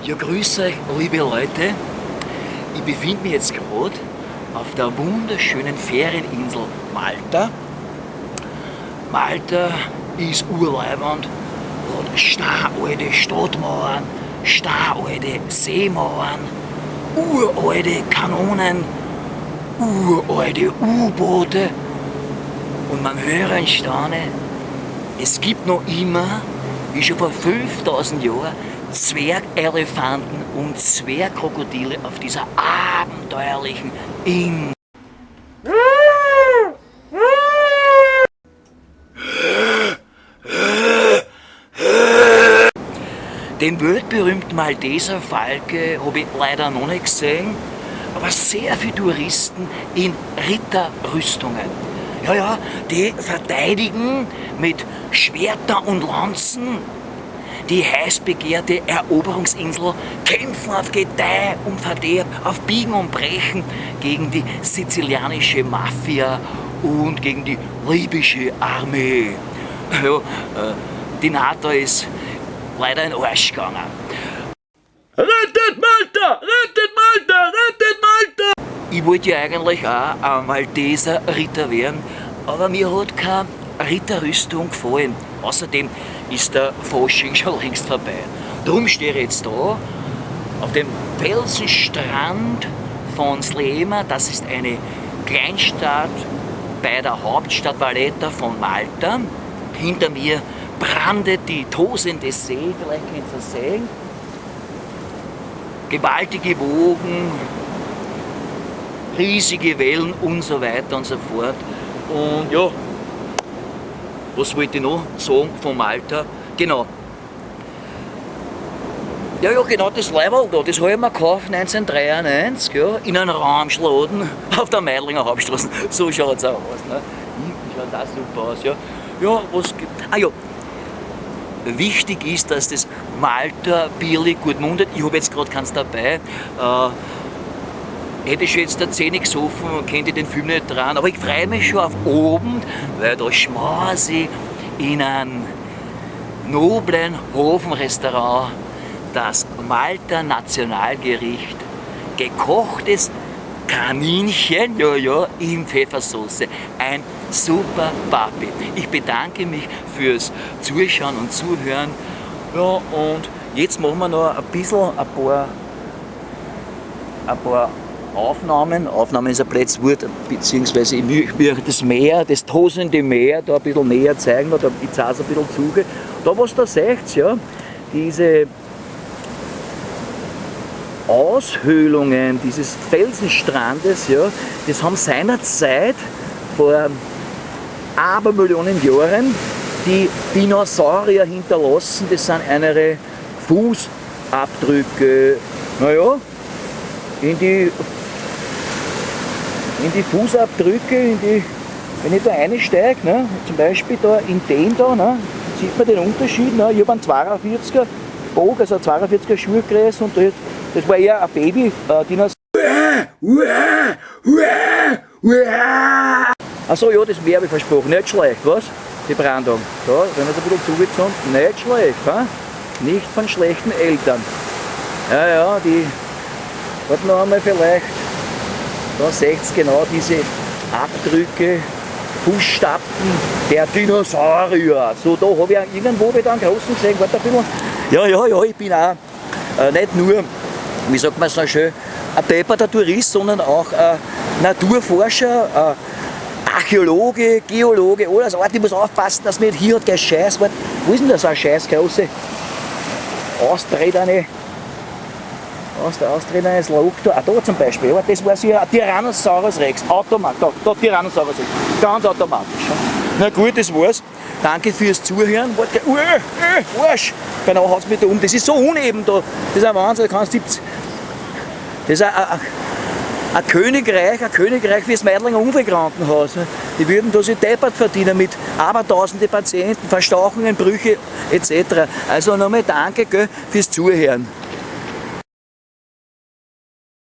Ja, grüß euch, liebe Leute. Ich befinde mich jetzt gerade auf der wunderschönen Ferieninsel Malta. Malta ist urleiwand, hat staralte Stadtmauern, staralte Seemauern, uralte Kanonen, uralte U-Boote. Und man höre und staune, es gibt noch immer, wie schon vor 5000 Jahren, Zwergelefanten und Zwergkrokodile auf dieser abenteuerlichen Insel. Den weltberühmten Malteser Falke habe ich leider noch nicht gesehen, aber sehr viele Touristen in Ritterrüstungen. Ja, ja, die verteidigen mit Schwertern und Lanzen die heiß begehrte Eroberungsinsel, kämpfen auf Gedeih und Verderb, auf Biegen und Brechen gegen die sizilianische Mafia und gegen die libysche Armee. Ja, die NATO ist leider in den Arsch gegangen. Rettet Malta! Rettet Malta! Rettet Malta! Ich wollte ja eigentlich auch ein Malteser Ritter werden, aber mir hat keine Ritterrüstung gefallen. Außerdem ist der Fasching schon längst vorbei. Drum stehe ich jetzt da auf dem Felsenstrand von Sliema. Das ist eine Kleinstadt bei der Hauptstadt Valletta von Malta. Hinter mir brandet die tosende See, vielleicht könnt ihr das sehen. Gewaltige Wogen, riesige Wellen und so weiter und so fort. Und ja, was wollte ich noch sagen von Malta? Genau. Ja, ja, genau, das Leiberl da, das habe ich mir gekauft 1993, ja, in einem Ramschladen auf der Meidlinger Hauptstraße. So schaut's auch aus, ne? Hinten schaut's auch super aus, ja. Ja, was gibt. Ah ja, wichtig ist, dass das Malta Bierli gut mundet. Ich habe jetzt gerade keins dabei. Hätte ich jetzt der Zähne gesoffen und könnte den Film nicht dran. Aber ich freue mich schon auf oben, weil da schmaß ich in einem noblen Hofenrestaurant das Malta Nationalgericht, gekochtes Kaninchen, ja, ja, in Pfeffersoße. Ein super Papi. Ich bedanke mich fürs Zuschauen und Zuhören. Ja, und jetzt machen wir noch ein bisschen, ein paar Aufnahmen. Aufnahmen ist ein blödes Wort, beziehungsweise ich möchte das Meer, das tosende Meer da ein bisschen näher zeigen, da ich zeige es ein bisschen zu. Da, was da seht, ja, diese Aushöhlungen dieses Felsenstrandes, ja, das haben seinerzeit vor Abermillionen Jahren die Dinosaurier hinterlassen. Das sind einige Fußabdrücke, naja, in die Fußabdrücke, wenn ich da einsteige, ne, zum Beispiel da in den da, ne, sieht man den Unterschied, ne, ich hab einen 42er Bogen, also ein 42er Schuhgröße und das war eher ein Baby, Dinosaurier. Achso, ja, das Meer hab ich versprochen, nicht schlecht, was? Die Brandung. Da, wenn man es ein bisschen zugezogen, nicht schlecht, ha? Nicht von schlechten Eltern. Ja, ja, die, warte noch einmal vielleicht, da seht ihr genau diese Abdrücke, Fußstapfen der Dinosaurier. So, da hab ich auch irgendwo wieder einen großen gesehen, warte ein bisschen. Ja, ja, ja, ich bin auch nicht nur, wie sagt man so schön, ein depperter Tourist, sondern auch Naturforscher, Archäologe, Geologe, alles. Warte, ich muss aufpassen, dass mir hier hat kein Scheiß. Warte, wo ist denn das so ein Scheiß große? Austretenes Loch da. Ah, da zum Beispiel. Ja, das war sicher ein Tyrannosaurus Rex. Automat, da, da Tyrannosaurus Rex. Ganz automatisch. Na gut, das war's. Danke fürs Zuhören. Warte, Arsch. Genau, haut's mich da um. Das ist so uneben da. Das ist ein Wahnsinn. Da kannst du 70. Das ist ein Königreich fürs Meidlinger Unfallkrankenhaus. Die würden da sich deppert verdienen mit abertausende Patienten, Verstauchungen, Brüche et cetera. Also nochmal danke, gell, fürs Zuhören.